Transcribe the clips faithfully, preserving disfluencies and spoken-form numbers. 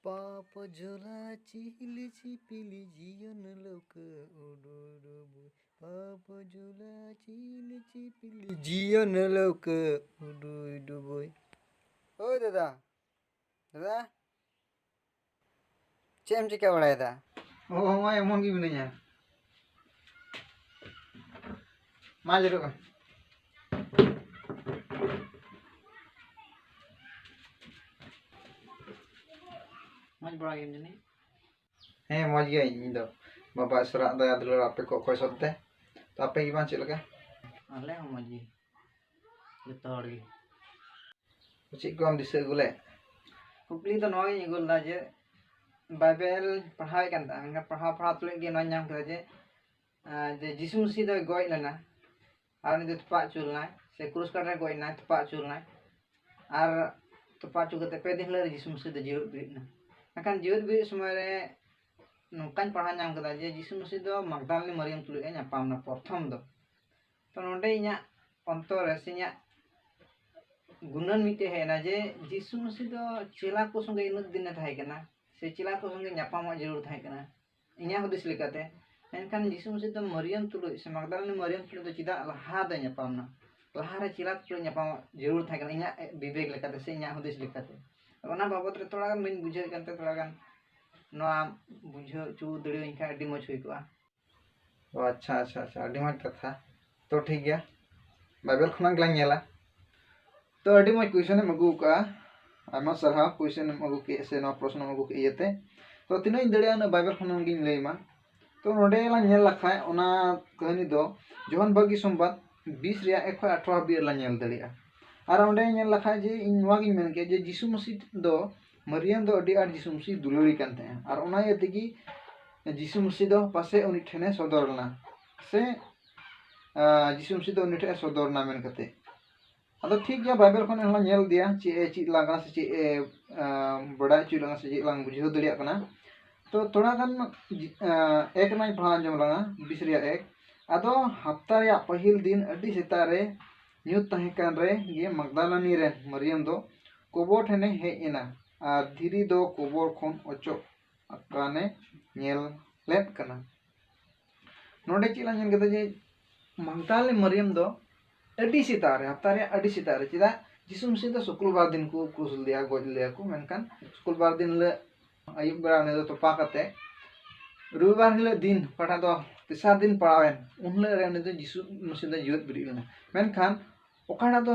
ᱯᱟᱯ ᱡᱷᱚᱞᱟ ᱪᱤᱞᱤ ᱪᱤᱯᱤᱞᱤ ᱡᱤᱭᱚᱱ ᱞᱟᱹᱣᱠᱟᱹ ᱩᱰᱩᱭ ᱰᱩᱵᱩᱭ᱾ ᱯᱟᱯ ᱡᱷᱚᱞᱟ ᱪᱤᱞᱤ ᱪᱤᱯᱤᱞᱤ ᱡᱤᱭᱚᱱ ᱞᱟᱹᱣᱠᱟᱹ ᱩᱰᱩᱭ ᱰᱩᱵᱩᱭ᱾ ᱳᱭ ᱫᱟᱫᱟ, ᱫᱟᱫᱟ, ᱪᱮᱫ ᱮᱢ ᱪᱤᱠᱟᱹ ᱵᱟᱲᱟᱭᱮᱫᱟ? ᱳ, ᱦᱚᱸᱜᱼᱚᱭ ᱮᱢᱚᱱ ᱜᱮ ᱢᱤᱱᱟᱹᱧᱟ᱾ ᱢᱟ ᱡᱮᱨᱚᱜ ᱢᱮ᱾ ᱢᱚᱡᱽ ᱵᱟᱲᱟ ᱜᱮᱭᱟᱢ ᱡᱟᱹᱱᱤᱡ? ᱦᱮᱸ, ᱢᱚᱡᱽ ᱜᱮᱭᱟᱹᱧ ᱤᱧ ᱫᱚ᱾ ᱵᱟᱵᱟ ᱟᱜ ᱥᱟᱨᱟᱜ ᱫᱟᱭᱟ ᱫᱩᱞᱟᱹᱲ ᱟᱯᱮ ᱠᱚ ᱚᱠᱚᱭ ᱥᱚᱛ ᱛᱮ᱾ ᱛᱚ ᱟᱯᱮ ᱜᱮ ᱵᱟᱝ ᱪᱮᱫ ᱞᱮᱠᱟ? ᱟᱞᱮ ᱦᱚᱸ ᱢᱚᱡᱽ ᱜᱮ, ᱡᱚᱛᱚ ᱦᱚᱲ ᱜᱮ᱾ ᱪᱮᱫ ᱠᱚᱢ ᱫᱤᱥᱟᱹ ᱟᱹᱜᱩ ᱞᱮᱫ? ᱠᱩᱠᱞᱤ ᱫᱚ ᱱᱚᱣᱟᱧ ᱟᱹᱜᱩ ᱞᱮᱫᱟ ᱡᱮ ᱵᱟᱭᱵᱮᱞ ᱯᱟᱲᱦᱟᱣᱮᱫ ᱠᱟᱱ ᱛᱟᱦᱮᱸᱫ, ᱢᱮᱱᱠᱷᱟᱱ ᱯᱟᱲᱦᱟᱣ ᱯᱟᱲᱦᱟᱣ ᱛᱩᱞᱩᱡ ᱜᱮ ᱱᱚᱣᱟᱧ ᱧᱟᱢ ᱠᱮᱫᱟ ᱡᱮ, ᱟᱸ, ᱡᱮ ᱡᱤᱥᱩ ᱢᱟᱹᱥᱤ ᱫᱚᱭ ᱜᱚᱡ ᱞᱮᱱᱟ ᱟᱨ ᱩᱱᱤ ᱫᱚ ᱛᱚᱯᱟᱜ ᱦᱚᱪᱚ ᱞᱮᱱᱟᱭ, ᱥᱮ ᱠᱨᱩᱥ ᱠᱟᱴ ᱨᱮ ᱜᱚᱡ ᱮᱱᱟᱭ, ᱛᱚᱯᱟᱜ ᱦᱚᱪᱚ ᱞᱮᱱᱟᱭ, ᱟᱨ ᱛᱚᱯᱟᱜ ᱦᱚᱪᱚ ᱠᱟᱛᱮ ᱯᱮ ᱫᱤᱱ ᱦᱤᱞᱳᱜ ᱨᱮ ᱡᱤᱥᱩ ᱢᱟᱹᱥᱤ ᱫᱚ ᱡᱤᱣᱮᱫ ᱵᱮᱨᱮᱫ ᱮᱱᱟ᱾ ᱢᱮᱱᱠᱷᱟᱱ ᱡᱤᱣᱮᱫ ᱵᱮᱨᱮᱫ ᱥᱚᱢᱚᱭ ᱨᱮ ᱱᱚᱝᱠᱟᱧ ᱯᱟᱲᱦᱟᱣ ᱧᱟᱢ ᱠᱮᱫᱟ ᱡᱮ ᱡᱤᱥᱩ ᱢᱟᱹᱥᱤ ᱫᱚ ᱢᱟᱜᱽᱫᱟᱞᱤᱱᱤ ᱢᱟᱨᱤᱭᱟᱢ ᱛᱩᱞᱩᱡ ᱮ ᱧᱟᱯᱟᱢ ᱮᱱᱟ ᱯᱨᱚᱛᱷᱚᱢ ᱫᱚ᱾ ᱛᱚ ᱱᱚᱰᱮ ᱤᱧᱟᱹᱜ ᱚᱱᱛᱚᱨ ᱨᱮ ᱥᱮ ᱤᱧᱟᱹᱜ ᱜᱩᱱᱟᱹᱱ ᱢᱤᱫᱴᱮᱡ ᱦᱮᱡ ᱮᱱᱟ ᱡᱮ ᱡᱤᱥᱩ ᱢᱟᱹᱥᱤ ᱫᱚ ᱪᱮᱞᱟ ᱠᱚ ᱥᱚᱸᱜᱮ ᱤᱱᱟᱹᱜ ᱫᱤᱱᱮ ᱛᱟᱦᱮᱸ ᱠᱟᱱᱟ, ᱥᱮ ᱪᱮᱞᱟ ᱠᱚ ᱥᱚᱸᱜᱮ ᱧᱟᱯᱟᱢᱚᱜ ᱡᱟᱹᱨᱩᱲ ᱛᱟᱦᱮᱸ ᱠᱟᱱᱟ, ᱤᱧᱟᱹᱜ ᱦᱩᱫᱤᱥ ᱞᱮᱠᱟᱛᱮ᱾ ᱢᱮᱱᱠᱷᱟᱱ ᱡᱤᱥᱩ ᱢᱟᱹᱥᱤ ᱫᱚ ᱢᱟᱨᱤᱭᱟᱢ ᱛᱩᱞᱩᱡ ᱥᱮ ᱢᱟᱜᱽᱫᱟᱞᱤᱱᱤ ᱢᱟᱨᱤᱭᱟᱢ ᱛᱩᱞᱩᱡ ᱫᱚ ᱪᱮᱫᱟᱜ ᱞᱟᱦᱟ ᱫᱚᱭ ᱧᱟᱯᱟᱢ ᱮᱱᱟ? ᱞᱟᱦᱟᱨᱮ ᱪᱮᱞᱟ ᱛᱩᱞᱩᱡ ᱧᱟᱯᱟᱢᱚᱜ ᱡᱟᱹᱨᱩᱲ ᱛᱟᱦᱮᱸ ᱠᱟᱱᱟ, ᱤᱧᱟᱹᱜ ᱵᱤᱵᱮᱠ ᱞᱮᱠᱟᱛᱮ ᱥᱮ ᱤᱧᱟᱹᱜ ᱦᱩᱫᱤᱥ ᱞᱮᱠᱟᱛᱮ᱾ ᱚᱱᱟ ᱵᱟᱵᱚᱫ ᱨᱮ ᱛᱷᱚᱲᱟ ᱜᱟᱱ ᱵᱟᱹᱧ ᱵᱩᱡᱷᱟᱹᱣᱮᱫ ᱠᱟᱱᱛᱮ, ᱛᱷᱚᱲᱟ ᱜᱟᱱ ᱱᱚᱣᱟ ᱵᱩᱡᱷᱟᱹᱣ ᱦᱚᱪᱚ ᱫᱟᱲᱮᱭᱟᱹᱧ ᱠᱷᱟᱱ ᱟᱹᱰᱤ ᱢᱚᱡᱽ ᱦᱩᱭ ᱠᱚᱜᱼᱟ᱾ ᱚ, ᱟᱪᱪᱷᱟ, ᱟᱪᱪᱷᱟ, ᱟᱪᱪᱷᱟ, ᱟᱹᱰᱤ ᱢᱚᱡᱽ ᱠᱟᱛᱷᱟ᱾ ᱛᱚ ᱴᱷᱤᱠ ᱜᱮᱭᱟ, ᱵᱟᱭᱵᱮᱞ ᱠᱷᱚᱱᱟᱜ ᱜᱮᱞᱟᱝ ᱧᱮᱞᱟ᱾ ᱛᱚ ᱟᱹᱰᱤ ᱢᱚᱡᱽ question ᱮᱢ ᱟᱹᱜᱩ ᱟᱠᱟᱫᱼᱟ, ᱟᱭᱢᱟ ᱥᱟᱨᱦᱟᱣ question ᱮᱢ ᱟᱹᱜᱩ ᱠᱮᱫ ᱥᱮ ᱱᱚᱣᱟ ᱯᱨᱚᱥᱱᱚ ᱮᱢ ᱟᱹᱜᱩ ᱠᱮᱫ ᱤᱭᱟᱹᱛᱮ᱾ ᱛᱚ ᱛᱤᱱᱟᱹᱜ ᱤᱧ ᱫᱟᱲᱮᱭᱟᱜᱼᱟ ᱩᱱᱟᱹᱜ ᱵᱟᱭᱵᱮᱞ ᱠᱷᱚᱱᱟᱜ ᱜᱤᱧ ᱞᱟᱹᱭ ᱟᱢᱟ᱾ ᱛᱚ ᱱᱚᱰᱮ ᱞᱟᱝ ᱧᱮᱞ ᱞᱮᱠᱷᱟᱡ ᱚᱱᱟ ᱠᱟᱹᱦᱱᱤ ᱫᱚ ᱡᱚᱦᱚᱱ ᱵᱷᱟᱹᱜᱤ ᱥᱚᱢᱵᱟᱫ ᱵᱤᱥ ᱨᱮᱭᱟᱜ ᱮᱠ ᱠᱷᱚᱱ ᱟᱴᱷᱨᱚ ᱦᱟᱹᱵᱤᱡ ᱞᱟᱝ ᱧᱮᱞ ᱫᱟᱲᱮᱭᱟᱜᱼᱟ᱾ ᱟᱨ ᱚᱸᱰᱮ ᱧᱮᱞ ᱞᱮᱠᱷᱟᱡ ᱡᱮ ᱤᱧ ᱱᱚᱣᱟ ᱜᱤᱧ ᱢᱮᱱ ᱠᱮᱭᱟ ᱡᱮ ᱡᱤᱥᱩ ᱢᱟᱹᱥᱤ ᱫᱚ ᱢᱟᱨᱤᱭᱟᱢ ᱫᱚ ᱟᱹᱰᱤ ᱟᱸᱴ ᱡᱤᱥᱩ ᱢᱟᱹᱥᱤ ᱫᱩᱞᱟᱹᱲᱤ ᱠᱟᱱ ᱛᱟᱦᱮᱸᱜᱼᱟ, ᱟᱨ ᱚᱱᱟ ᱤᱭᱟᱹ ᱛᱮᱜᱮ ᱡᱤᱥᱩ ᱢᱟᱹᱥᱤ ᱫᱚ ᱯᱟᱥᱮᱡ ᱩᱱᱤ ᱴᱷᱮᱱᱮ ᱥᱚᱫᱚᱨ ᱞᱮᱱᱟ, ᱥᱮ, ᱟᱸ, ᱡᱤᱥᱩ ᱢᱟᱹᱥᱤ ᱫᱚ ᱩᱱᱤ ᱴᱷᱮᱱ ᱮ ᱥᱚᱫᱚᱨ ᱞᱮᱱᱟ ᱢᱮᱱ ᱠᱟᱛᱮ᱾ ᱟᱫᱚ ᱴᱷᱤᱠ ᱜᱮᱭᱟ, ᱵᱟᱭᱵᱮᱞ ᱠᱷᱚᱱ ᱦᱚᱸᱞᱟᱝ ᱧᱮᱞ ᱤᱫᱤᱭᱟ ᱪᱮᱫ ᱮ ᱪᱮᱫ ᱞᱟᱝ ᱠᱟᱱᱟ ᱥᱮ ᱪᱮᱫ ᱮ, ᱟᱸ, ᱵᱟᱰᱟᱭ ᱦᱚᱪᱚᱭᱮᱫ ᱞᱟᱝᱟ ᱥᱮ ᱪᱮᱫ ᱞᱟᱝ ᱵᱩᱡᱷᱟᱹᱣ ᱫᱟᱲᱮᱭᱟᱜ ᱠᱟᱱᱟ᱾ ᱛᱚ ᱛᱷᱚᱲᱟ ᱜᱟᱱ, ᱟᱸ, ᱮᱠ ᱨᱮᱱᱟᱜ ᱤᱧ ᱯᱟᱲᱦᱟᱣ ᱟᱸᱡᱚᱢ ᱞᱟᱝᱟ, ᱵᱤᱥ ᱨᱮᱭᱟᱜ ᱮᱠ᱾ ᱟᱫᱚ ᱦᱟᱯᱛᱟ ᱨᱮᱭᱟᱜ ᱯᱟᱹᱦᱤᱞ ᱫᱤᱱ ᱟᱹᱰᱤ ᱥᱮᱛᱟᱜ ᱨᱮ ᱧᱩᱛ ᱛᱟᱦᱮᱸ ᱠᱟᱱ ᱨᱮ ᱜᱮ ᱢᱟᱜᱽᱫᱟᱞᱟᱱᱤ ᱨᱮᱱ ᱢᱟᱨᱤᱭᱟᱢ ᱫᱚ ᱠᱚᱵᱚᱨ ᱴᱷᱮᱱᱮ ᱦᱮᱡ ᱮᱱᱟ᱾ ᱟᱨ ᱫᱷᱤᱨᱤ ᱫᱚ ᱠᱚᱵᱚᱨ ᱠᱷᱚᱱ ᱚᱪᱚᱜ ᱟᱠᱟᱱᱮ ᱧᱮᱞ ᱞᱮᱫ ᱠᱟᱱᱟ᱾ ᱱᱚᱰᱮ ᱪᱮᱫ ᱞᱟᱝ ᱧᱮᱞ ᱠᱮᱫᱟ ᱡᱮ ᱢᱟᱜᱽᱫᱟᱞᱤ ᱢᱟᱨᱤᱭᱟᱢ ᱫᱚ ᱟᱹᱰᱤ ᱥᱮᱛᱟᱜ ᱨᱮ, ᱦᱟᱯᱛᱟ ᱨᱮᱭᱟᱜ ᱟᱹᱰᱤ ᱥᱮᱛᱟᱜ ᱨᱮ, ᱪᱮᱫᱟᱜ ᱡᱤᱥᱩ ᱢᱟᱹᱥᱤ ᱫᱚ ᱥᱩᱠᱨᱵᱟᱨ ᱫᱤᱱ ᱠᱚ ᱠᱨᱩᱥ ᱞᱮᱫᱮᱭᱟ, ᱜᱚᱡ ᱞᱮᱫᱮᱭᱟ ᱠᱚ, ᱢᱮᱱᱠᱷᱟᱱ ᱥᱩᱠᱨᱵᱟᱨ ᱫᱤᱱ ᱦᱤᱞᱳᱜ ᱟᱹᱭᱩᱵ ᱵᱮᱲᱟ ᱩᱱᱤ ᱫᱚ ᱛᱚᱯᱟ ᱠᱟᱛᱮ ᱨᱚᱵᱤᱵᱟᱨ ᱦᱤᱞᱳᱜ ᱫᱤᱱ, ᱚᱠᱟᱴᱟᱜ ᱫᱚ ᱛᱮᱥᱟᱨ ᱫᱤᱱ ᱯᱟᱲᱟᱣᱮᱱ, ᱩᱱ ᱦᱤᱞᱳᱜ ᱨᱮ ᱩᱱᱤ ᱫᱚ ᱡᱤᱥᱩ ᱢᱟᱹᱥᱤ ᱫᱚ ᱡᱤᱣᱮᱫ ᱵᱮᱨᱮᱫ ᱞᱮᱱᱟ᱾ ᱢᱮᱱᱠᱷᱟᱱ ᱚᱠᱟᱴᱟᱜ ᱫᱚ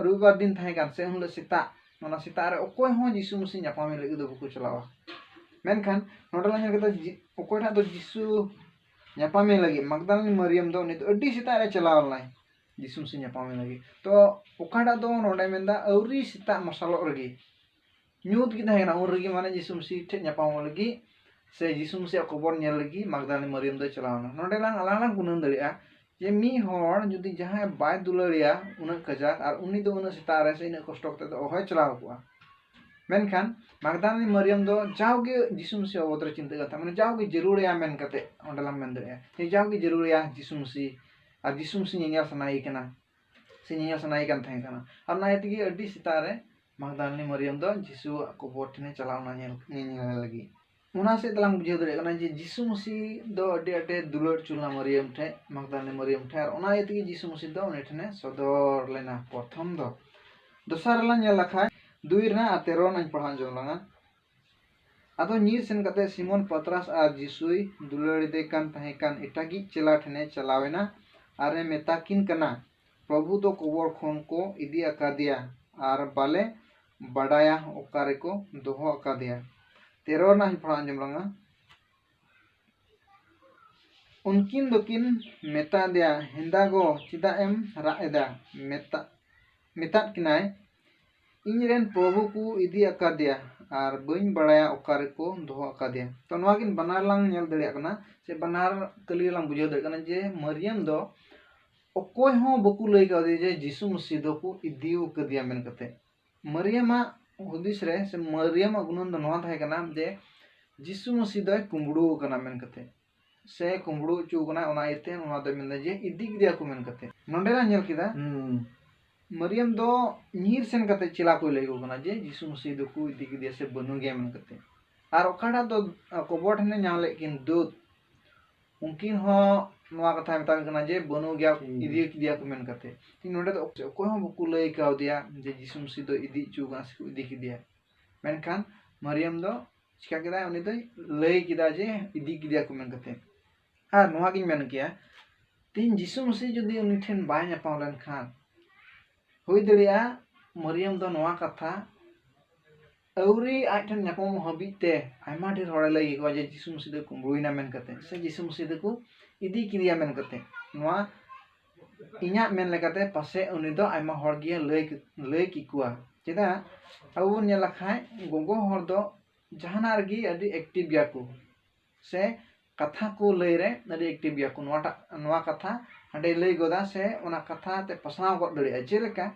ᱨᱚᱵᱤᱵᱟᱨ ᱫᱤᱱ ᱛᱟᱦᱮᱸ ᱠᱟᱱ ᱥᱮ ᱩᱱ ᱦᱤᱞᱳᱜ ᱥᱮᱛᱟᱜ, ᱚᱱᱟ ᱥᱮᱛᱟᱜ ᱨᱮ ᱚᱠᱚᱭ ᱦᱚᱸ ᱡᱤᱥᱩ ᱢᱟᱹᱥᱤ ᱧᱟᱯᱟᱢᱮ ᱞᱟᱹᱜᱤᱫ ᱫᱚ ᱵᱟᱠᱚ ᱪᱟᱞᱟᱣᱟ᱾ ᱢᱮᱱᱠᱷᱟᱱ ᱱᱚᱰᱮ ᱞᱟᱝ ᱧᱮᱞ ᱠᱮᱫᱟ ᱡᱤ-, ᱚᱠᱚᱭᱴᱟᱜ ᱫᱚ ᱡᱤᱥᱩ ᱧᱟᱯᱟᱢᱮ ᱞᱟᱹᱜᱤᱫ ᱢᱟᱜᱽᱫᱟᱞᱤᱱ ᱢᱟᱨᱤᱭᱟᱢ ᱫᱚ ᱩᱱᱤ ᱫᱚ ᱟᱹᱰᱤ ᱥᱮᱛᱟᱜ ᱨᱮ ᱪᱟᱞᱟᱣ ᱞᱮᱱᱟᱭ ᱡᱤᱥᱩ ᱢᱟᱹᱥᱤ ᱧᱟᱯᱟᱢᱮ ᱞᱟᱹᱜᱤᱫ᱾ ᱛᱚ ᱚᱠᱟᱴᱟᱜ ᱫᱚ ᱱᱚᱰᱮ ᱢᱮᱱᱫᱟ ᱟᱹᱣᱨᱤ ᱥᱮᱛᱟᱜ ᱢᱟᱨᱥᱟᱞᱚᱜ ᱨᱮᱜᱮ, ᱧᱩᱛ ᱜᱮ ᱛᱟᱦᱮᱸ ᱠᱟᱱᱟ, ᱩᱱ ᱨᱮᱜᱮ ᱢᱟᱱᱮ ᱡᱤᱥᱩ ᱢᱟᱹᱥᱤ ᱴᱷᱮᱱ ᱧᱟᱯᱟᱢᱚᱜ ᱞᱟᱹᱜᱤᱫ ᱥᱮ ᱡᱤᱥᱩ ᱢᱟᱹᱥᱤᱭᱟᱜ ᱠᱷᱚᱵᱚᱨ ᱧᱮᱞ ᱞᱟᱹᱜᱤᱫ ᱢᱟᱜᱽᱫᱟᱞᱤᱱ ᱢᱟᱨᱤᱭᱟᱢ ᱫᱚᱭ ᱪᱟᱞᱟᱣ ᱮᱱᱟ᱾ ᱱᱚᱰᱮ ᱞᱟᱝ ᱟᱞᱟᱝ ᱞᱟᱝ ᱜᱩᱱᱟᱹᱱ ᱫᱟᱲᱮᱭᱟᱜᱼᱟ ᱡᱮ ᱢᱤᱫ ᱦᱚᱲ ᱡᱩᱫᱤ ᱡᱟᱦᱟᱸᱭ ᱵᱟᱭ ᱫᱩᱞᱟᱹᱲᱮᱭᱟ ᱩᱱᱟᱹᱜ ᱠᱟᱡᱟᱠ, ᱟᱨ ᱩᱱᱤ ᱫᱚ ᱩᱱᱟᱹᱜ ᱥᱮᱛᱟᱜ ᱨᱮ ᱥᱮ ᱩᱱᱟᱹᱜ ᱠᱚᱥᱴᱚ ᱠᱟᱛᱮ ᱫᱚ ᱚᱦᱚᱭ ᱪᱟᱞᱟᱣ ᱠᱚᱜᱼᱟ᱾ ᱢᱮᱱᱠᱷᱟᱱ ᱢᱟᱜᱽᱫᱟᱞᱤᱱ ᱢᱟᱨᱤᱭᱟᱢ ᱫᱚ ᱡᱟᱣᱜᱮ ᱡᱤᱥᱩ ᱢᱟᱹᱥᱤ ᱵᱟᱵᱚᱫ ᱨᱮ ᱪᱤᱱᱛᱟᱹᱜ ᱠᱟᱱ ᱛᱟᱦᱮᱸ, ᱢᱟᱱᱮ ᱡᱟᱣᱜᱮ ᱡᱟᱹᱨᱩᱲᱮᱭᱟ ᱢᱮᱱ ᱠᱟᱛᱮ ᱚᱸᱰᱮ ᱞᱟᱝ ᱢᱮᱱ ᱫᱟᱲᱮᱭᱟᱜᱼᱟ ᱡᱮ ᱡᱟᱣᱜᱮ ᱡᱟᱹᱨᱩᱲᱮᱭᱟ ᱡᱤᱥᱩ ᱢᱟᱹᱥᱤ, ᱟᱨ ᱡᱤᱥᱩ ᱢᱟᱹᱥᱤ ᱧᱮᱧᱮᱞ ᱥᱟᱱᱟᱭᱮ ᱠᱟᱱᱟ ᱥᱮ ᱧᱮᱧᱮᱞ ᱥᱟᱱᱟᱭᱮ ᱠᱟᱱ ᱛᱟᱦᱮᱸ ᱠᱟᱱᱟ᱾ ᱟᱨ ᱚᱱᱟ ᱤᱭᱟᱹ ᱛᱮᱜᱮ ᱟᱹᱰᱤ ᱥᱮᱛᱟᱜ ᱨᱮ ᱢᱟᱜᱽᱫᱟᱞᱤᱱ ᱢᱟᱨᱤᱭᱟᱢ ᱫᱚ ᱡᱤᱥᱩᱣᱟᱜ ᱠᱚᱵᱚᱨ ᱴᱷᱮᱱᱮ ᱪᱟᱞᱟᱣ ᱮᱱᱟ ᱧᱮᱞ, ᱧᱮᱧᱮᱞ ᱞᱟᱹᱜᱤᱫ᱾ ᱚᱱᱟ ᱥᱮᱫ ᱛᱮᱞᱟᱝ ᱵᱩᱡᱷᱟᱹᱣ ᱫᱟᱲᱮᱭᱟᱜ ᱠᱟᱱᱟ ᱡᱮ ᱡᱤᱥᱩ ᱢᱟᱹᱥᱤ ᱫᱚ ᱟᱹᱰᱤ ᱟᱸᱴᱮ ᱫᱩᱞᱟᱹᱲ ᱦᱚᱪᱚ ᱞᱮᱱᱟ ᱢᱟᱨᱤᱭᱟᱢ ᱴᱷᱮᱱ, ᱢᱟᱜᱽᱫᱟᱞᱤᱱ ᱢᱟᱨᱤᱭᱟᱢ ᱴᱷᱮᱱ, ᱟᱨ ᱚᱱᱟ ᱤᱭᱟᱹ ᱛᱮᱜᱮ ᱡᱤᱥᱩ ᱢᱟᱹᱥᱤ ᱫᱚ ᱩᱱᱤ ᱴᱷᱮᱱᱮ ᱥᱚᱫᱚᱨ ᱞᱮᱱᱟ ᱯᱨᱚᱛᱷᱚᱢ ᱫᱚ᱾ ᱫᱚᱥᱟᱨ ᱨᱮᱞᱟᱝ ᱧᱮᱞ ᱞᱮᱠᱷᱟᱱ ᱫᱩᱭ ᱨᱮᱱᱟᱜ ᱟᱨ ᱛᱮᱨᱚ ᱨᱮᱱᱟᱜ ᱤᱧ ᱯᱟᱲᱦᱟᱣ ᱟᱸᱡᱚᱢ ᱞᱟᱝᱟ᱾ ᱟᱫᱚ ᱧᱤᱨ ᱥᱮᱱ ᱠᱟᱛᱮ ᱥᱤᱢᱚᱱ ᱯᱟᱛᱨᱟᱥ ᱟᱨ ᱡᱤᱥᱩᱭ ᱫᱩᱞᱟᱹᱲᱤᱫᱮ ᱠᱟᱱ ᱛᱟᱦᱮᱸ ᱠᱟᱱ ᱮᱴᱟᱜᱤᱡ ᱪᱮᱞᱟ ᱴᱷᱮᱱᱮ ᱪᱟᱞᱟᱣ ᱮᱱᱟ ᱟᱨᱮ ᱢᱮᱛᱟ ᱠᱤᱱ ᱠᱟᱱᱟ, "ᱯᱨᱚᱵᱷᱩ ᱫᱚ ᱠᱚᱵᱚᱨ ᱠᱷᱚᱱ ᱠᱚ ᱤᱫᱤ ᱟᱠᱟᱫᱮᱭᱟ ᱟᱨ ᱵᱟᱞᱮ ᱵᱟᱰᱟᱭᱟ ᱚᱠᱟ ᱨᱮᱠᱚ ᱫᱚᱦᱚ ᱟᱠᱟᱫᱮᱭᱟ᱾" ᱛᱮᱨᱚ ᱨᱮᱱᱟᱜ ᱤᱧ ᱯᱟᱲᱦᱟᱣ ᱟᱸᱡᱚᱢ ᱞᱟᱝᱟ᱾ ᱩᱱᱠᱤᱱ ᱫᱚᱠᱤᱱ ᱢᱮᱛᱟ ᱫᱮᱭᱟ, "ᱦᱮᱸᱫᱟ ᱜᱚ, ᱪᱮᱫᱟᱜ ᱮᱢ ᱨᱟᱜ ᱮᱫᱟ?" ᱢᱮᱛᱟ-, ᱢᱮᱛᱟᱫ ᱠᱤᱱᱟᱭ, "ᱤᱧ ᱨᱮᱱ ᱯᱨᱚᱵᱷᱩ ᱠᱚ ᱤᱫᱤ ᱟᱠᱟᱫᱮᱭᱟ ᱟᱨ ᱵᱟᱹᱧ ᱵᱟᱲᱟᱭᱟ ᱚᱠᱟ ᱨᱮᱠᱚ ᱫᱚᱦᱚ ᱟᱠᱟᱫᱮᱭᱟ᱾" ᱛᱚ ᱱᱚᱣᱟ ᱠᱤᱱ ᱵᱟᱱᱟᱨ ᱞᱟᱝ ᱧᱮᱞ ᱫᱟᱲᱮᱭᱟᱜ ᱠᱟᱱᱟ, ᱥᱮ ᱵᱟᱱᱟᱨ ᱠᱟᱹᱞᱤ ᱨᱮᱞᱟᱝ ᱵᱩᱡᱷᱟᱹᱣ ᱫᱟᱲᱮᱭᱟᱜ ᱠᱟᱱᱟ ᱡᱮ ᱢᱟᱨᱤᱭᱟᱢ ᱫᱚ ᱚᱠᱚᱭ ᱦᱚᱸ ᱵᱟᱠᱚ ᱞᱟᱹᱭ ᱠᱟᱣᱫᱮᱭᱟ ᱡᱮ ᱡᱤᱥᱩ ᱢᱟᱹᱥᱤ ᱫᱚᱠᱚ ᱤᱫᱤ ᱟᱠᱟᱫᱮᱭᱟ ᱢᱮᱱ ᱠᱟᱛᱮ᱾ ᱢᱟᱨᱤᱭᱟᱢᱟᱜ ᱦᱩᱫᱤᱥ ᱨᱮ ᱥᱮ ᱢᱟᱨᱤᱭᱟᱢᱟᱜ ᱜᱩᱱᱟᱹᱱ ᱫᱚ ᱱᱚᱣᱟ ᱛᱟᱦᱮᱸ ᱠᱟᱱᱟ ᱡᱮ ᱡᱤᱥᱩ ᱢᱟᱹᱥᱤ ᱫᱚᱭ ᱠᱩᱢᱵᱽᱲᱩ ᱟᱠᱟᱱᱟ ᱢᱮᱱ ᱠᱟᱛᱮ, ᱥᱮ ᱠᱩᱢᱵᱽᱲᱩ ᱦᱚᱪᱚ ᱟᱠᱟᱱᱟ, ᱚᱱᱟ ᱤᱭᱟᱹᱛᱮ ᱚᱱᱟ ᱫᱚᱭ ᱢᱮᱱᱫᱟ ᱡᱮ ᱤᱫᱤ ᱠᱮᱫᱮᱭᱟ ᱠᱚ ᱢᱮᱱ ᱠᱟᱛᱮ᱾ ᱱᱚᱰᱮ ᱞᱟᱝ ᱧᱮᱞ ᱠᱮᱫᱟ ᱦᱩᱸ᱾ ᱢᱟᱨᱤᱭᱟᱢ ᱫᱚ ᱧᱤᱨ ᱥᱮᱱ ᱠᱟᱛᱮ ᱪᱮᱞᱟ ᱠᱚᱭ ᱞᱟᱹᱭ ᱟᱠᱚ ᱠᱟᱱᱟ ᱡᱮ ᱡᱤᱥᱩ ᱢᱟᱹᱥᱤ ᱫᱚᱠᱚ ᱤᱫᱤ ᱠᱮᱫᱮᱭᱟ ᱥᱮ ᱵᱟᱹᱱᱩᱜ ᱜᱮᱭᱟ ᱢᱮᱱ ᱠᱟᱛᱮ᱾ ᱟᱨ ᱚᱠᱟᱴᱟᱜ ᱫᱚ, ᱟ, ᱠᱚᱵᱚᱨ ᱴᱷᱮᱱᱮ ᱧᱟᱢ ᱞᱮᱫ ᱠᱤᱱ ᱫᱩᱛ, ᱩᱱᱠᱤᱱ ᱦᱚᱸ ᱱᱚᱣᱟ ᱠᱟᱛᱷᱟᱭ ᱢᱮᱛᱟ ᱠᱤᱱ ᱠᱟᱱᱟ ᱡᱮ ᱵᱟᱹᱱᱩᱜ ᱜᱮᱭᱟ, ᱦᱩᱸ᱾ ᱤᱫᱤ ᱠᱮᱫᱮᱭᱟ ᱠᱚ ᱢᱮᱱ ᱠᱟᱛᱮ᱾ ᱱᱚᱰᱮ ᱫᱚ ᱚᱠᱚᱭ ᱦᱚᱸ ᱵᱟᱠᱚ ᱞᱟᱹᱭ ᱠᱟᱣᱫᱮᱭᱟ ᱡᱮ ᱡᱤᱥᱩ ᱢᱟᱹᱥᱤ ᱫᱚ ᱤᱫᱤ ᱦᱚᱪᱚ ᱠᱟᱱᱟ ᱥᱮᱠᱚ ᱤᱫᱤ ᱠᱮᱫᱮᱭᱟ᱾ ᱢᱮᱱᱠᱷᱟᱱ ᱢᱟᱨᱤᱭᱟᱢ ᱫᱚ ᱪᱤᱠᱟ ᱠᱮᱫᱟᱭ? ᱩᱱᱤ ᱫᱚᱭ ᱞᱟᱹᱭ ᱠᱮᱫᱟ ᱡᱮ ᱤᱫᱤ ᱠᱮᱫᱮᱭᱟ ᱠᱚ ᱢᱮᱱ ᱠᱟᱛᱮ᱾ ᱟᱨ ᱱᱚᱣᱟ ᱜᱤᱧ ᱢᱮᱱ ᱠᱮᱭᱟ, ᱛᱮᱦᱮᱧ ᱡᱤᱥᱩ ᱢᱟᱹᱥᱤ ᱡᱩᱫᱤ ᱩᱱᱤ ᱴᱷᱮᱱ ᱵᱟᱭ ᱧᱟᱯᱟᱢ ᱞᱮᱱᱠᱷᱟᱱ, ᱦᱩᱭ ᱫᱟᱲᱮᱭᱟᱜᱼᱟ ᱢᱟᱨᱤᱭᱟᱢ ᱫᱚ ᱱᱚᱣᱟ ᱠᱟᱛᱷᱟ ᱟᱹᱣᱨᱤ ᱟᱡ ᱴᱷᱮᱱ ᱧᱟᱯᱟᱢᱚᱜ ᱦᱟᱹᱵᱤᱡ ᱛᱮ ᱟᱭᱢᱟ ᱰᱷᱮᱨ ᱦᱚᱲᱮ ᱞᱟᱹᱭ ᱠᱮᱠᱚᱣᱟ ᱡᱮ ᱡᱤᱥᱩ ᱢᱟᱹᱥᱤ ᱫᱚᱭ ᱠᱩᱢᱵᱽᱲᱩᱭᱮᱱᱟ ᱢᱮᱱ ᱠᱟᱛᱮ, ᱥᱮ ᱡᱤᱥᱩ ᱢᱟᱹᱥᱤ ᱫᱚᱠᱚ ᱤᱫᱤ ᱠᱮᱫᱮᱭᱟ ᱢᱮᱱ ᱠᱟᱛᱮ᱾ ᱱᱚᱣᱟ ᱤᱧᱟᱹᱜ ᱢᱮᱱ ᱞᱮᱠᱟᱛᱮ ᱯᱟᱥᱮᱡ ᱩᱱᱤ ᱫᱚ ᱟᱭᱢᱟ ᱦᱚᱲ ᱜᱮ ᱞᱟᱹᱭ, ᱞᱟᱹᱭ ᱠᱮᱠᱚᱣᱟ᱾ ᱪᱮᱫᱟᱜ? ᱟᱵᱚ ᱵᱚᱱ ᱧᱮᱞ ᱞᱮᱠᱷᱟᱡ ᱜᱚᱜᱚ ᱦᱚᱲ ᱫᱚ ᱡᱟᱦᱟᱱᱟᱜ ᱨᱮᱜᱮ ᱟᱹᱰᱤ active ᱜᱮᱭᱟ ᱠᱚ, ᱥᱮ ᱠᱟᱛᱷᱟ ᱠᱚ ᱞᱟᱹᱭ ᱨᱮ ᱟᱹᱰᱤ active ᱜᱮᱭᱟ ᱠᱚ᱾ ᱱᱚᱣᱟᱴᱟᱜ, ᱱᱚᱣᱟ ᱠᱟᱛᱷᱟ ᱦᱟᱸᱰᱮᱭ ᱞᱟᱹᱭ ᱜᱚᱫᱟ, ᱥᱮ ᱚᱱᱟ ᱠᱟᱛᱷᱟ ᱛᱮ ᱯᱟᱥᱱᱟᱣ ᱜᱚᱫ ᱫᱟᱲᱮᱭᱟᱜᱼᱟ᱾ ᱡᱮᱞᱮᱠᱟ,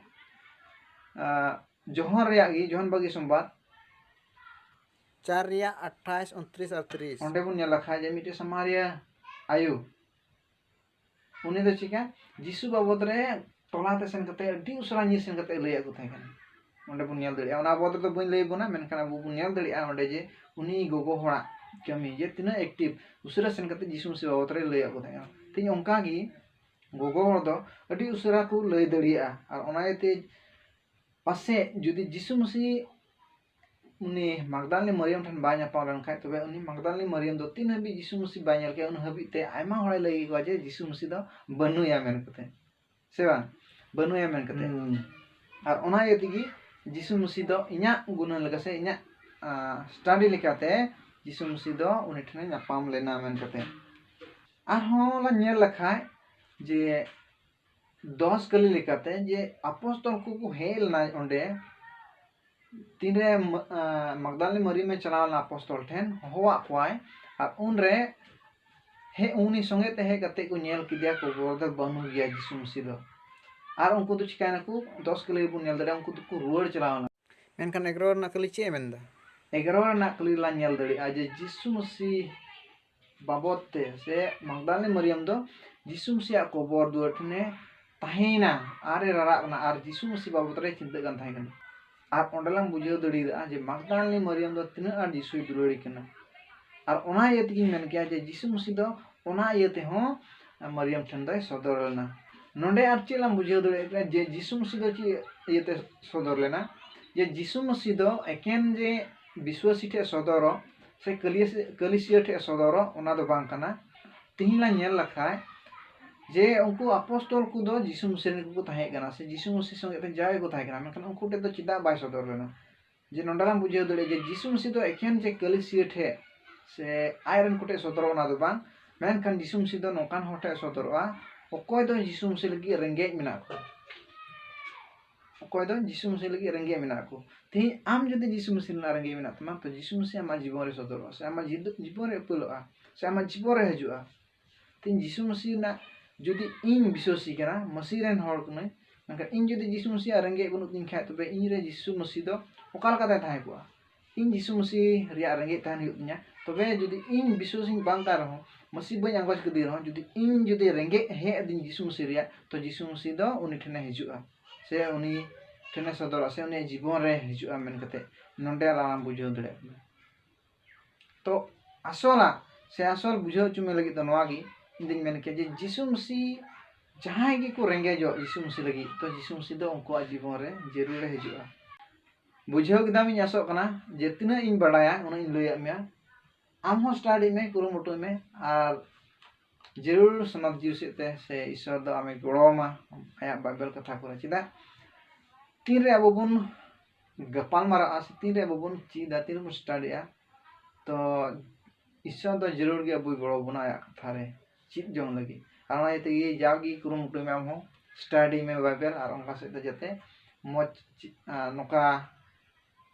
ᱟᱸ, ᱡᱚᱦᱚᱱ ᱨᱮᱭᱟᱜ ᱜᱮ, ᱡᱚᱦᱚᱱ ᱵᱟᱹᱜᱤ ᱥᱚᱢᱵᱟᱫ ᱪᱟᱨ ᱨᱮᱭᱟᱜ ᱟᱴᱷᱟᱥ, ᱩᱱᱛᱨᱤᱥ ᱟᱨ ᱛᱤᱨᱤᱥ᱾ ᱚᱸᱰᱮ ᱵᱚᱱ ᱧᱮᱞ ᱞᱮᱠᱷᱟᱡ ᱡᱮ ᱢᱤᱫᱴᱮᱡ ᱥᱟᱢᱟᱨᱤᱭᱟ ᱟᱭᱳ, ᱩᱱᱤ ᱫᱚ ᱪᱤᱠᱟ, ᱡᱤᱥᱩ ᱵᱟᱵᱚᱫ ᱨᱮ ᱴᱚᱞᱟ ᱛᱮ ᱥᱮᱱ ᱠᱟᱛᱮ ᱟᱹᱰᱤ ᱩᱥᱟᱹᱨᱟ ᱧᱤᱨ ᱥᱮᱱ ᱠᱟᱛᱮ ᱞᱟᱹᱭᱟᱫ ᱠᱚ ᱛᱟᱦᱮᱸ ᱠᱟᱱᱟ᱾ ᱚᱸᱰᱮ ᱵᱚᱱ ᱧᱮᱞ ᱫᱟᱲᱮᱭᱟᱜᱼᱟ, ᱚᱱᱟ ᱵᱟᱵᱚᱫ ᱨᱮᱫᱚ ᱵᱟᱹᱧ ᱞᱟᱹᱭ ᱟᱵᱚᱱᱟ, ᱢᱮᱱᱠᱷᱟᱱ ᱟᱵᱚ ᱵᱚᱱ ᱧᱮᱞ ᱫᱟᱲᱮᱭᱟᱜᱼᱟ ᱚᱸᱰᱮ ᱡᱮ ᱩᱱᱤ ᱜᱚᱜᱚ ᱦᱚᱲᱟᱜ ᱠᱟᱹᱢᱤ ᱡᱮ ᱛᱤᱱᱟᱹᱜ active, ᱩᱥᱟᱹᱨᱟ ᱥᱮᱱ ᱠᱟᱛᱮ ᱡᱤᱥᱩ ᱢᱟᱹᱥᱤ ᱵᱟᱵᱚᱫ ᱨᱮ ᱞᱟᱹᱭᱟᱫ ᱠᱚ ᱛᱟᱦᱮᱸ ᱠᱟᱱᱟ᱾ ᱛᱮᱦᱮᱧ ᱚᱱᱠᱟ ᱜᱮ ᱜᱚᱜᱚ ᱦᱚᱲ ᱫᱚ ᱟᱹᱰᱤ ᱩᱥᱟᱹᱨᱟ ᱠᱚ ᱞᱟᱹᱭ ᱫᱟᱲᱮᱭᱟᱜᱼᱟ, ᱟᱨ ᱚᱱᱟ ᱤᱭᱟᱹᱛᱮ ᱯᱟᱥᱮᱡ ᱡᱩᱫᱤ ᱡᱤᱥᱩ ᱢᱟᱹᱥᱤ ᱩᱱᱤ ᱢᱟᱜᱽᱫᱟᱞᱤ ᱢᱟᱨᱤᱭᱟᱢ ᱴᱷᱮᱱ ᱵᱟᱭ ᱧᱟᱯᱟᱢ ᱞᱮᱱᱠᱷᱟᱡ, ᱛᱚᱵᱮ ᱩᱱᱤ ᱢᱟᱜᱽᱫᱟᱞᱤ ᱢᱟᱨᱤᱭᱟᱢ ᱫᱚ ᱛᱤᱱ ᱦᱟᱹᱵᱤᱡ ᱡᱤᱥᱩ ᱢᱟᱹᱥᱤ ᱵᱟᱭ ᱧᱮᱞ ᱠᱮᱭᱟ, ᱩᱱ ᱦᱟᱹᱵᱤᱡ ᱛᱮ ᱟᱭᱢᱟ ᱦᱚᱲᱮ ᱞᱟᱹᱭ ᱠᱮᱠᱚᱣᱟ ᱡᱮ ᱡᱤᱥᱩ ᱢᱟᱹᱥᱤ ᱫᱚ ᱵᱟᱹᱱᱩᱭᱟ ᱢᱮᱱ ᱠᱟᱛᱮ, ᱥᱮ ᱵᱟᱝ? ᱵᱟᱹᱱᱩᱭᱟ ᱢᱮᱱ ᱠᱟᱛᱮ᱾ ᱦᱩᱸ᱾ ᱟᱨ ᱚᱱᱟ ᱤᱭᱟᱹ ᱛᱮᱜᱮ ᱡᱤᱥᱩ ᱢᱟᱹᱥᱤ ᱫᱚ ᱤᱧᱟᱹᱜ ᱜᱩᱱᱟᱹᱱ ᱞᱮᱠᱟ ᱥᱮ ᱤᱧᱟᱹᱜ, ᱟ, study ᱞᱮᱠᱟᱛᱮ ᱡᱤᱥᱩ ᱢᱟᱹᱥᱤ ᱫᱚ ᱩᱱᱤ ᱴᱷᱮᱱᱮ ᱧᱟᱯᱟᱢ ᱞᱮᱱᱟ ᱢᱮᱱ ᱠᱟᱛᱮ᱾ ᱟᱨᱦᱚᱸ ᱞᱟᱝ ᱧᱮᱞ ᱞᱮᱠᱷᱟᱡ ᱡᱮ ᱫᱚᱥ ᱠᱟᱹᱞᱤ ᱞᱮᱠᱟᱛᱮ ᱡᱮ ᱟᱯᱚᱥᱛᱚᱞ ᱠᱚᱠᱚ ᱦᱮᱡ ᱞᱮᱱᱟ ᱚᱸᱰᱮ, ᱛᱤᱱᱨᱮ ᱢᱟ-, ᱟ, ᱢᱟᱜᱽᱫᱟᱞᱤ ᱢᱟᱨᱤᱭᱟᱢᱮ ᱪᱟᱞᱟᱣ ᱞᱮᱱᱟ ᱟᱯᱚᱥᱛᱚᱞ ᱴᱷᱮᱱ, ᱦᱚᱦᱚᱣᱟᱫ ᱠᱚᱣᱟᱭ, ᱟᱨ ᱩᱱᱨᱮ ᱦᱮᱡ, ᱩᱱᱤ ᱥᱚᱸᱜᱮ ᱛᱮ ᱦᱮᱡ ᱠᱟᱛᱮ ᱠᱚ ᱧᱮᱞ ᱠᱮᱫᱮᱭᱟ, ᱠᱚᱵᱚᱨ ᱫᱚ ᱵᱟᱹᱱᱩᱜ ᱜᱮᱭᱟ ᱡᱤᱥᱩ ᱢᱟᱹᱥᱤ ᱫᱚ᱾ ᱟᱨ ᱩᱱᱠᱩ ᱫᱚ ᱪᱤᱠᱟᱭᱱᱟᱠᱚ? ᱫᱚᱥ ᱠᱟᱹᱞᱤ ᱨᱮᱵᱚᱱ ᱧᱮᱞ ᱫᱟᱲᱮᱭᱟᱜᱼᱟ, ᱩᱱᱠᱩ ᱫᱚᱠᱚ ᱨᱩᱣᱟᱹᱲ ᱪᱟᱞᱟᱣ ᱮᱱᱟ᱾ ᱢᱮᱱᱠᱷᱟᱱ ᱮᱜᱟᱨᱚ ᱨᱮᱱᱟᱜ ᱠᱟᱹᱞᱤ ᱪᱮᱫ ᱮ ᱢᱮᱱᱫᱟ? ᱮᱜᱟᱨᱚ ᱨᱮᱱᱟᱜ ᱠᱟᱹᱞᱤ ᱨᱮᱞᱟᱝ ᱧᱮᱞ ᱫᱟᱲᱮᱭᱟᱜᱼᱟ ᱡᱮ ᱡᱤᱥᱩ ᱢᱟᱹᱥᱤ ᱵᱟᱵᱚᱫ ᱛᱮ ᱥᱮ ᱢᱟᱜᱽᱫᱟᱞᱤ ᱢᱟᱨᱤᱭᱟᱢ ᱫᱚ ᱡᱤᱥᱩ ᱢᱟᱹᱥᱤᱭᱟᱜ ᱠᱚᱵᱚᱨ ᱫᱩᱣᱟᱹᱨ ᱴᱷᱮᱱᱮ ᱛᱟᱦᱮᱸᱭᱮᱱᱟ, ᱟᱨ ᱮ ᱨᱟᱨᱟᱜ ᱠᱟᱱᱟ, ᱟᱨ ᱡᱤᱥᱩ ᱢᱟᱹᱥᱤ ᱵᱟᱵᱚᱫ ᱨᱮ ᱪᱤᱱᱛᱟᱹᱜ ᱠᱟᱱ ᱛᱟᱦᱮᱸ ᱠᱟᱱᱟ᱾ ᱟᱨ ᱚᱸᱰᱮ ᱞᱟᱝ ᱵᱩᱡᱷᱟᱹᱣ ᱫᱟᱲᱮᱭᱟᱫᱟ ᱡᱮ ᱢᱟᱜᱽᱫᱟᱞᱤᱱᱤ ᱢᱟᱨᱤᱭᱟᱢ ᱫᱚ ᱛᱤᱱᱟᱹᱜ ᱟᱸᱴ ᱡᱤᱥᱩᱭ ᱫᱩᱞᱟᱹᱲᱤ ᱠᱟᱱᱟ᱾ ᱟᱨ ᱚᱱᱟ ᱤᱭᱟᱹ ᱛᱮᱜᱤᱧ ᱢᱮᱱ ᱠᱮᱭᱟ ᱡᱮ ᱡᱤᱥᱩ ᱢᱟᱹᱥᱤ ᱫᱚ ᱚᱱᱟ ᱤᱭᱟᱹ ᱛᱮᱦᱚᱸ ᱢᱟᱨᱤᱭᱟᱢ ᱴᱷᱮᱱ ᱫᱚᱭ ᱥᱚᱫᱚᱨ ᱞᱮᱱᱟ᱾ ᱱᱚᱰᱮ ᱟᱨ ᱪᱮᱫ ᱞᱟᱝ ᱵᱩᱡᱷᱟᱹᱣ ᱫᱟᱲᱮᱭᱟᱜ ᱠᱟᱱᱟ ᱡᱮ ᱡᱤᱥᱩ ᱢᱟᱹᱥᱤ ᱫᱚ ᱪᱮᱫ ᱤᱭᱟᱹᱛᱮ ᱥᱚᱫᱚᱨ ᱞᱮᱱᱟ? ᱡᱮ ᱡᱤᱥᱩ ᱢᱟᱹᱥᱤ ᱫᱚ ᱮᱠᱮᱱ ᱡᱮ ᱵᱤᱥᱣᱟᱹᱥᱤ ᱴᱷᱮᱱ ᱥᱚᱫᱚᱨᱚᱜ ᱥᱮ ᱠᱟᱹᱞᱤᱭᱟᱹᱥᱤ-, ᱠᱟᱹᱞᱤᱥᱤᱭᱟᱹ ᱴᱷᱮᱱ ᱥᱚᱫᱚᱨᱚᱜ, ᱚᱱᱟ ᱫᱚ ᱵᱟᱝ ᱠᱟᱱᱟ᱾ ᱛᱤᱦᱤᱧ ᱞᱟᱝ ᱧᱮᱞ ᱞᱮᱠᱷᱟᱡ ᱡᱮ ᱩᱱᱠᱩ ᱟᱯᱚᱥᱛᱚᱞ ᱠᱚᱫᱚ ᱡᱤᱥᱩ ᱢᱟᱹᱥᱤ ᱨᱮᱱ ᱠᱚ ᱛᱟᱦᱮᱸ ᱠᱟᱱᱟ ᱥᱮ ᱡᱤᱥᱩ ᱢᱟᱹᱥᱤ ᱥᱚᱸᱜᱮ ᱛᱮ ᱡᱟᱣ ᱜᱮᱠᱚ ᱛᱟᱦᱮᱸ ᱠᱟᱱᱟ, ᱢᱮᱱᱠᱷᱟᱱ ᱩᱱᱠᱩ ᱴᱷᱮᱱ ᱫᱚ ᱪᱮᱫᱟᱜ ᱵᱟᱭ ᱥᱚᱫᱚᱨ ᱞᱮᱱᱟ? ᱡᱮ ᱱᱚᱰᱮ ᱞᱟᱝ ᱵᱩᱡᱷᱟᱹᱣ ᱫᱟᱲᱮᱭᱟᱜᱼᱟ ᱡᱮ ᱡᱤᱥᱩ ᱢᱟᱹᱥᱤ ᱫᱚ ᱮᱠᱮᱱ ᱡᱮ ᱠᱟᱹᱞᱤᱥᱤᱭᱟᱹ ᱴᱷᱮᱱ ᱥᱮ ᱟᱡ ᱨᱮᱱ ᱠᱚ ᱴᱷᱮᱱ ᱥᱚᱫᱚᱨᱚᱜ, ᱚᱱᱟ ᱫᱚ ᱵᱟᱝ, ᱢᱮᱱᱠᱷᱟᱱ ᱡᱤᱥᱩ ᱢᱟᱹᱥᱤ ᱫᱚ ᱱᱚᱝᱠᱟᱱ ᱦᱚᱲ ᱴᱷᱮᱱ ᱥᱚᱫᱚᱨᱚᱜᱼᱟ, ᱚᱠᱚᱭ ᱫᱚ ᱡᱤᱥᱩ ᱢᱟᱹᱥᱤ ᱞᱟᱹᱜᱤᱫ ᱨᱮᱸᱜᱮᱡ ᱢᱮᱱᱟᱜ ᱠᱚ, ᱚᱠᱚᱭ ᱫᱚ ᱡᱤᱥᱩ ᱢᱟᱹᱥᱤ ᱞᱟᱹᱜᱤᱫ ᱨᱮᱸᱜᱮᱡ ᱢᱮᱱᱟᱜ ᱠᱚ᱾ ᱛᱮᱦᱮᱧ ᱟᱢ ᱡᱩᱫᱤ ᱡᱤᱥᱩ ᱢᱟᱹᱥᱤ ᱨᱮᱱᱟᱜ ᱨᱮᱸᱜᱮᱡ ᱢᱮᱱᱟᱜ ᱛᱟᱢᱟ, ᱛᱚ ᱡᱤᱥᱩ ᱢᱟᱹᱥᱤ ᱟᱢᱟᱜ ᱡᱤᱵᱚᱱ ᱨᱮ ᱥᱚᱫᱚᱨᱚᱜᱼᱟ ᱥᱮ ᱟᱢᱟᱜ ᱡᱤᱫ-, ᱡᱤᱵᱚᱱ ᱨᱮ ᱩᱯᱮᱞᱚᱜᱼᱟ ᱥᱮ ᱟᱢᱟᱜ ᱡᱤᱵᱚᱱ ᱨᱮ ᱦᱤᱡᱩᱜᱼᱟ᱾ ᱛᱮᱦᱮᱧ ᱡᱤᱥᱩ ᱢᱟᱹᱥᱤ ᱨᱮᱱᱟᱜ ᱡᱩᱫᱤ ᱤᱧ ᱵᱤᱥᱣᱟᱹᱥᱤ ᱠᱟᱱᱟ, ᱢᱟᱹᱥᱤ ᱨᱮᱱ ᱦᱚᱲ ᱠᱟᱹᱱᱟᱹᱧ, ᱢᱮᱱᱠᱷᱟᱱ ᱤᱧ ᱡᱩᱫᱤ ᱡᱤᱥᱩ ᱢᱟᱹᱥᱤᱭᱟᱜ ᱨᱮᱸᱜᱮᱡ ᱵᱟᱹᱱᱩᱜ ᱛᱤᱧ ᱠᱷᱟᱡ, ᱛᱚᱵᱮ ᱤᱧ ᱨᱮ ᱡᱤᱥᱩ ᱢᱟᱹᱥᱤ ᱫᱚ ᱚᱠᱟ ᱞᱮᱠᱟᱛᱮ ᱛᱟᱦᱮᱸ ᱠᱚᱜᱼᱟ? ᱤᱧ ᱡᱤᱥᱩ ᱢᱟᱹᱥᱤ ᱨᱮᱭᱟᱜ ᱨᱮᱸᱜᱮᱡ ᱛᱟᱦᱮᱱ ᱦᱩᱭᱩᱜ ᱛᱤᱧᱟ, ᱛᱚᱵᱮ ᱡᱩᱫᱤ ᱤᱧ ᱵᱤᱥᱣᱟᱹᱥᱤᱧ ᱵᱟᱝ ᱠᱟᱱ ᱨᱮᱦᱚᱸ, ᱢᱟᱹᱥᱤ ᱵᱟᱹᱧ ᱟᱸᱜᱚᱪ ᱠᱮᱫᱮ ᱨᱮᱦᱚᱸ, ᱡᱩᱫᱤ ᱤᱧ ᱡᱩᱫᱤ ᱨᱮᱸᱜᱮᱡ ᱦᱮᱡ ᱟᱹᱫᱤᱧ ᱡᱤᱥᱩ ᱢᱟᱹᱥᱤ ᱨᱮᱭᱟᱜ, ᱛᱚ ᱡᱤᱥᱩ ᱢᱟᱹᱥᱤ ᱫᱚ ᱩᱱᱤ ᱴᱷᱮᱱᱮ ᱦᱤᱡᱩᱜᱼᱟ ᱥᱮ ᱩᱱᱤ ᱴᱷᱮᱱᱮ ᱥᱚᱫᱚᱨᱚᱜᱼᱟ ᱥᱮ ᱩᱱᱤᱭᱟᱜ ᱡᱤᱵᱚᱱ ᱨᱮ ᱦᱤᱡᱩᱜᱼᱟ ᱢᱮᱱ ᱠᱟᱛᱮ ᱱᱚᱰᱮ ᱟᱞᱟᱝ ᱵᱩᱡᱷᱟᱹᱣ ᱫᱟᱲᱮᱭᱟᱜ ᱠᱟᱱᱟ᱾ ᱛᱚ ᱟᱥᱚᱞᱟᱜ ᱥᱮ ᱟᱥᱚᱞ ᱵᱩᱡᱷᱟᱹᱣ ᱦᱚᱪᱚ ᱢᱮ ᱞᱟᱹᱜᱤᱫ ᱫᱚ ᱱᱚᱣᱟ ᱜᱮ ᱤᱧ ᱫᱩᱧ ᱢᱮᱱ ᱠᱮᱭᱟ ᱡᱮ ᱡᱤᱥᱩ ᱢᱟᱹᱥᱤ ᱡᱟᱦᱟᱸᱭ ᱜᱮᱠᱚ ᱨᱮᱸᱜᱮᱡᱚᱜ ᱡᱤᱥᱩ ᱢᱟᱹᱥᱤ ᱞᱟᱹᱜᱤᱫ, ᱛᱚ ᱡᱤᱥᱩ ᱢᱟᱹᱥᱤ ᱫᱚ ᱩᱱᱠᱩᱣᱟᱜ ᱡᱤᱵᱚᱱ ᱨᱮ ᱡᱟᱹᱨᱩᱲᱮ ᱦᱤᱡᱩᱜᱼᱟ᱾ ᱵᱩᱡᱷᱟᱹᱣ ᱠᱮᱫᱟᱢ, ᱤᱧ ᱟᱥᱚᱜ ᱠᱟᱱᱟ ᱡᱮ ᱛᱤᱱᱟᱹᱜ ᱤᱧ ᱵᱟᱰᱟᱭᱟ ᱩᱱᱟᱹᱜ ᱤᱧ ᱞᱟᱹᱭᱟᱫ ᱢᱮᱭᱟ᱾ ᱟᱢ ᱦᱚᱸ ᱥᱴᱟᱰᱤ ᱢᱮ, ᱠᱩᱨᱩᱢᱩᱴᱩᱭ ᱢᱮ, ᱟᱨ ᱡᱟᱹᱨᱩᱲ ᱥᱚᱱᱚᱛ ᱡᱤᱣᱤ ᱥᱮᱫ ᱛᱮ ᱥᱮ ᱤᱥᱚᱨ ᱫᱚ ᱟᱢᱮ ᱜᱚᱲᱚ ᱟᱢᱟ ᱟᱭᱟᱜ ᱵᱟᱭᱵᱮᱞ ᱠᱟᱛᱷᱟ ᱠᱚᱨᱮ᱾ ᱪᱮᱫᱟᱜ ᱛᱤᱱᱨᱮ ᱟᱵᱚ ᱵᱚᱱ ᱜᱟᱯᱟᱞ ᱢᱟᱨᱟᱜᱼᱟ ᱥᱮ ᱛᱤᱱᱨᱮ ᱟᱵᱚ ᱵᱚᱱ ᱪᱮᱫᱟ, ᱛᱤᱱ ᱨᱮᱵᱚᱱ ᱥᱴᱟᱰᱤᱜᱼᱟ, ᱛᱚ ᱤᱥᱚᱨ ᱫᱚ ᱡᱟᱹᱨᱩᱲ ᱜᱮ ᱟᱵᱚᱭ ᱜᱚᱲᱚ ᱵᱚᱱᱟ ᱟᱭᱟᱜ ᱠᱟᱛᱷᱟ ᱨᱮ ᱪᱮᱫ ᱡᱚᱝ ᱞᱟᱹᱜᱤᱫ᱾ ᱟᱨ ᱚᱱᱟ ᱤᱭᱟᱹ ᱛᱮᱜᱮ ᱡᱟᱣᱜᱮ ᱠᱩᱨᱩᱢᱩᱴᱩᱭ ᱢᱮ ᱟᱢ ᱦᱚᱸ, ᱥᱴᱟᱰᱤ ᱢᱮ ᱵᱟᱭᱵᱮᱞ, ᱟᱨ ᱚᱱᱠᱟ ᱥᱮᱫ ᱛᱮ ᱡᱟᱛᱮ ᱢᱚᱡᱽ ᱪᱮ-, ᱟᱨ ᱱᱚᱝᱠᱟ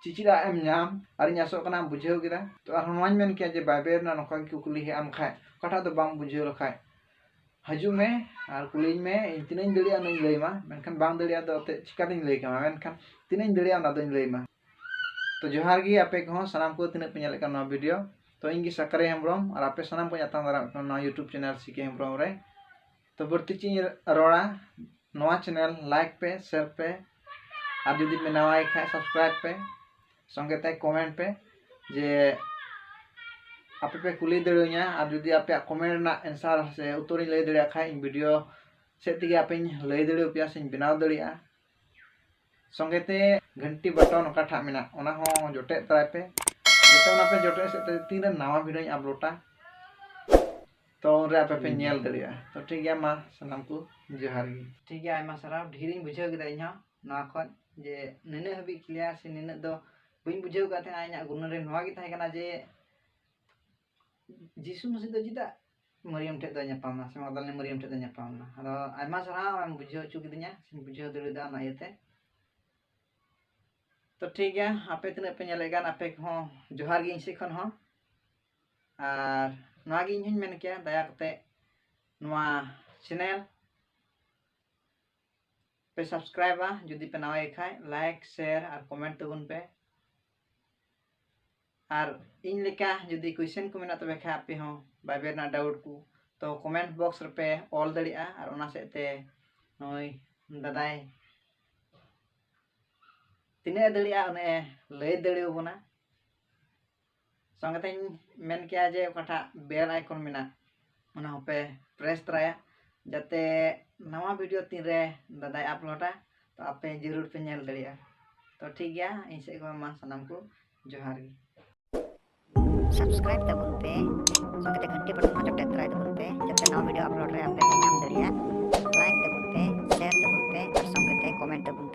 ᱪᱮᱪᱮᱫᱟᱜ ᱮᱢ ᱧᱟᱢ᱾ ᱟᱨᱤᱧ ᱟᱥᱚᱜ ᱠᱟᱱᱟ ᱟᱢ ᱵᱩᱡᱷᱟᱹᱣ ᱠᱮᱫᱟ᱾ ᱛᱚ ᱟᱨᱦᱚᱸ ᱱᱚᱣᱟᱧ ᱢᱮᱱ ᱠᱮᱭᱟ ᱡᱮ ᱵᱟᱭᱵᱮᱞ ᱨᱮᱱᱟᱜ ᱱᱚᱝᱠᱟ ᱜᱮ ᱠᱩᱠᱞᱤ ᱦᱮᱡ ᱟᱢ ᱠᱷᱟᱡ, ᱚᱠᱟᱴᱟᱜ ᱫᱚ ᱵᱟᱢ ᱵᱩᱡᱷᱟᱹᱣ ᱞᱮᱠᱷᱟᱡ, ᱦᱤᱡᱩᱜ ᱢᱮ ᱟᱨ ᱠᱩᱞᱤᱧ ᱢᱮ, ᱤᱧ ᱛᱤᱱᱟᱹᱜ ᱤᱧ ᱫᱟᱲᱮᱭᱟᱜᱼᱟ ᱩᱱᱟᱹᱜ ᱤᱧ ᱞᱟᱹᱭ ᱟᱢᱟ, ᱢᱮᱱᱠᱷᱟᱱ ᱵᱟᱝ ᱫᱟᱲᱮᱭᱟᱜᱼᱟ ᱫᱚ ᱮᱱᱛᱮᱫ ᱪᱤᱠᱟᱹᱛᱤᱧ ᱞᱟᱹᱭ ᱠᱮᱢᱟ, ᱢᱮᱱᱠᱷᱟᱱ ᱛᱤᱱᱟᱹᱜ ᱤᱧ ᱫᱟᱲᱮᱭᱟᱜᱼᱟ ᱚᱱᱟ ᱫᱚᱧ ᱞᱟᱹᱭ ᱟᱢᱟ᱾ ᱛᱚ ᱡᱚᱦᱟᱨ ᱜᱮ ᱟᱯᱮ ᱠᱚᱦᱚᱸ ᱥᱟᱱᱟᱢ ᱠᱚ ᱛᱤᱱᱟᱹᱜ ᱯᱮ ᱧᱮᱞᱮᱫ ᱠᱟᱱ ᱱᱚᱣᱟ ᱵᱷᱤᱰᱤᱭᱳ᱾ ᱛᱚ ᱤᱧ ᱜᱮ ᱥᱟᱠᱨᱮ ᱦᱮᱢᱵᱨᱚᱢ ᱟᱨ ᱟᱯᱮ ᱥᱟᱱᱟᱢ ᱠᱚᱧ ᱟᱛᱟᱝ ᱫᱟᱨᱟᱢ ᱠᱟᱱᱟ ᱱᱚᱣᱟ YouTube ᱪᱮᱱᱮᱞ ᱥᱤ ᱠᱮ ᱦᱮᱢᱵᱨᱚᱢ ᱨᱮ᱾ ᱛᱚ ᱵᱟᱹᱲᱛᱤ ᱪᱮᱫ ᱤᱧ ᱨᱚᱲᱟ, ᱱᱚᱣᱟ channel like ᱯᱮ, share ᱯᱮ, ᱟᱨ ᱡᱩᱫᱤ ᱯᱮ ᱱᱟᱣᱟᱭ ᱠᱷᱟᱡ subscribe ᱯᱮ, ᱥᱚᱸᱜᱮ ᱛᱮ comment ᱯᱮ ᱡᱮ ᱟᱯᱮ ᱯᱮ ᱠᱩᱞᱤ ᱫᱟᱲᱮᱭᱟᱹᱧᱟ, ᱟᱨ ᱡᱩᱫᱤ ᱟᱯᱮᱭᱟᱜ comment ᱨᱮᱱᱟᱜ answer ᱥᱮ ᱩᱛᱛᱚᱨᱤᱧ ᱞᱟᱹᱭ ᱫᱟᱲᱮᱭᱟᱜ ᱠᱷᱟᱡ ᱤᱧ video ᱥᱮᱫ ᱛᱮᱜᱮ ᱟᱯᱮᱧ ᱞᱟᱹᱭ ᱫᱟᱲᱮᱭᱟᱯᱮᱭᱟ ᱥᱮᱧ ᱵᱮᱱᱟᱣ ᱫᱟᱲᱮᱭᱟᱜᱼᱟ᱾ ᱥᱚᱸᱜᱮ ᱛᱮ ᱜᱷᱟᱱᱴᱤ button ᱚᱠᱟᱴᱷᱟᱜ ᱢᱮᱱᱟᱜ ᱚᱱᱟ ᱦᱚᱸ ᱡᱚᱴᱮᱫ ᱛᱟᱨᱟᱭ ᱯᱮ, ᱡᱟᱛᱮ ᱚᱱᱟ ᱯᱮ ᱡᱚᱴᱮᱫ ᱥᱮᱫ ᱛᱮ ᱛᱤᱱᱨᱮ ᱱᱟᱣᱟ videoᱧ uploadᱟ ᱛᱚ ᱩᱱᱨᱮ ᱟᱯᱮ ᱯᱮ ᱧᱮᱞ ᱫᱟᱲᱮᱭᱟᱜᱼᱟ᱾ ᱛᱚ ᱴᱷᱤᱠ ᱜᱮᱭᱟ, ᱢᱟ ᱥᱟᱱᱟᱢ ᱠᱚ ᱡᱚᱦᱟᱨ ᱜᱮ᱾ ᱴᱷᱤᱠ ᱜᱮᱭᱟ, ᱟᱭᱢᱟ ᱥᱟᱨᱦᱟᱣ᱾ ᱰᱷᱮᱨᱤᱧ ᱵᱩᱡᱷᱟᱹᱣ ᱠᱮᱫᱟ ᱤᱧᱦᱚᱸ ᱱᱚᱣᱟ ᱠᱷᱚᱱ, ᱡᱮ ᱱᱤᱱᱟᱹᱜ ᱦᱟᱹᱵᱤᱡ clear ᱥᱮ ᱱᱤᱱᱟᱹᱜ ᱫᱚ ᱵᱟᱹᱧ ᱵᱩᱡᱷᱟᱹᱣ ᱠᱟᱫ ᱛᱟᱦᱮᱸᱱᱟ᱾ ᱤᱧᱟᱹᱜ ᱜᱩᱱᱟᱹᱱ ᱨᱮ ᱱᱚᱣᱟ ᱜᱮ ᱛᱟᱦᱮᱸ ᱠᱟᱱᱟ ᱡᱮ ᱡᱤᱥᱩ ᱢᱟᱹᱥᱤ ᱫᱚ ᱪᱮᱫᱟᱜ ᱢᱟᱨᱤᱭᱟᱢ ᱴᱷᱮᱡ ᱫᱚᱭ ᱧᱟᱯᱟᱢ ᱮᱱᱟ, ᱥᱮ ᱢᱟᱜᱽᱫᱟᱞᱤᱱᱤ ᱢᱟᱨᱤᱭᱟᱢ ᱴᱷᱮᱡ ᱫᱚᱭ ᱧᱟᱯᱟᱢ ᱮᱱᱟ᱾ ᱟᱫᱚ ᱟᱭᱢᱟ ᱥᱟᱨᱦᱟᱣ, ᱟᱢᱮᱢ ᱵᱩᱡᱷᱟᱹᱣ ᱦᱚᱪᱚ ᱠᱤᱫᱤᱧᱟ, ᱥᱮᱧ ᱵᱩᱡᱷᱟᱹᱣ ᱫᱟᱲᱮᱭᱟᱫᱟ ᱚᱱᱟ ᱤᱭᱟᱹᱛᱮ᱾ ᱛᱚ ᱴᱷᱤᱠ ᱜᱮᱭᱟ, ᱟᱯᱮ ᱛᱤᱱᱟᱹᱜ ᱯᱮ ᱧᱮᱞᱮᱫ ᱠᱟᱱ, ᱟᱯᱮ ᱠᱚᱦᱚᱸ ᱡᱚᱦᱟᱨ ᱜᱮ ᱤᱧ ᱥᱮᱫ ᱠᱷᱚᱱ ᱦᱚᱸ᱾ ᱟᱨ ᱱᱚᱣᱟ ᱜᱮ ᱤᱧ ᱦᱚᱸᱧ ᱢᱮᱱ ᱠᱮᱭᱟ, ᱫᱟᱭᱟ ᱠᱟᱛᱮ ᱱᱚᱣᱟ channel ᱯᱮ subscribeᱟ, ᱡᱩᱫᱤ ᱯᱮ ᱱᱟᱣᱟ ᱜᱮ ᱠᱷᱟᱡ like, share ᱟᱨ comment ᱛᱟᱵᱚᱱ ᱯᱮ᱾ ᱟᱨ ᱤᱧ ᱞᱮᱠᱟ ᱡᱩᱫᱤ question ᱠᱚ ᱢᱮᱱᱟᱜ ᱛᱟᱯᱮ ᱠᱷᱟᱡ, ᱟᱯᱮ ᱦᱚᱸ ᱵᱟᱭᱵᱮᱞ ᱨᱮᱱᱟᱜ doubt ᱠᱚ, ᱛᱚ comment box ᱨᱮᱯᱮ ᱚᱞ ᱫᱟᱲᱮᱭᱟᱜᱼᱟ᱾ ᱟᱨ ᱚᱱᱟ ᱥᱮᱫ ᱛᱮ ᱱᱩᱭ ᱫᱟᱫᱟᱭ ᱛᱤᱱᱟᱹᱜ ᱮ ᱫᱟᱲᱮᱭᱟᱜᱼᱟ ᱩᱱᱟᱹᱜ ᱮ ᱞᱟᱹᱭ ᱫᱟᱲᱮᱭᱟᱵᱚᱱᱟ᱾ ᱥᱚᱸᱜᱮ ᱛᱮᱧ ᱢᱮᱱ ᱠᱮᱭᱟ ᱡᱮ ᱚᱠᱟᱴᱟᱜ bell icon ᱢᱮᱱᱟᱜ ᱚᱱᱟ ᱦᱚᱸᱯᱮ press ᱛᱚᱨᱟᱭᱟ, ᱡᱟᱛᱮ ᱱᱟᱣᱟ video ᱛᱤᱱᱨᱮ ᱫᱟᱫᱟᱭ uploadᱟ ᱛᱚ ᱟᱯᱮ ᱡᱟᱹᱨᱩᱲ ᱯᱮ ᱧᱮᱞ ᱫᱟᱲᱮᱭᱟᱜᱼᱟ᱾ ᱛᱚ ᱴᱷᱤᱠ ᱜᱮᱭᱟ, ᱤᱧ ᱥᱮᱫ ᱠᱷᱚᱱ ᱢᱟ ᱥᱟᱱᱟᱢ ᱠᱚ ᱡᱚᱦᱟᱨ ᱜᱮ᱾ Subscribe ᱛᱟᱵᱚᱱ ᱯᱮ, ᱥᱚᱸᱜᱮ ᱛᱮ ᱜᱷᱟᱱᱴᱤ button ᱦᱚᱸ ᱡᱚᱴᱮᱫ ᱛᱚᱨᱟᱭ ᱛᱟᱵᱚᱱ ᱯᱮ, ᱡᱟᱛᱮ ᱱᱟᱣᱟ video upload ᱨᱮ ᱟᱯᱮ ᱯᱮ ᱧᱟᱢ ᱫᱟᱲᱮᱭᱟᱜ᱾ Like ᱛᱟᱵᱚᱱ ᱯᱮ, share ᱛᱟᱵᱚᱱ ᱯᱮ ᱟᱨ ᱥᱚᱸᱜᱮ ᱛᱮ comment ᱛᱟᱵᱚᱱ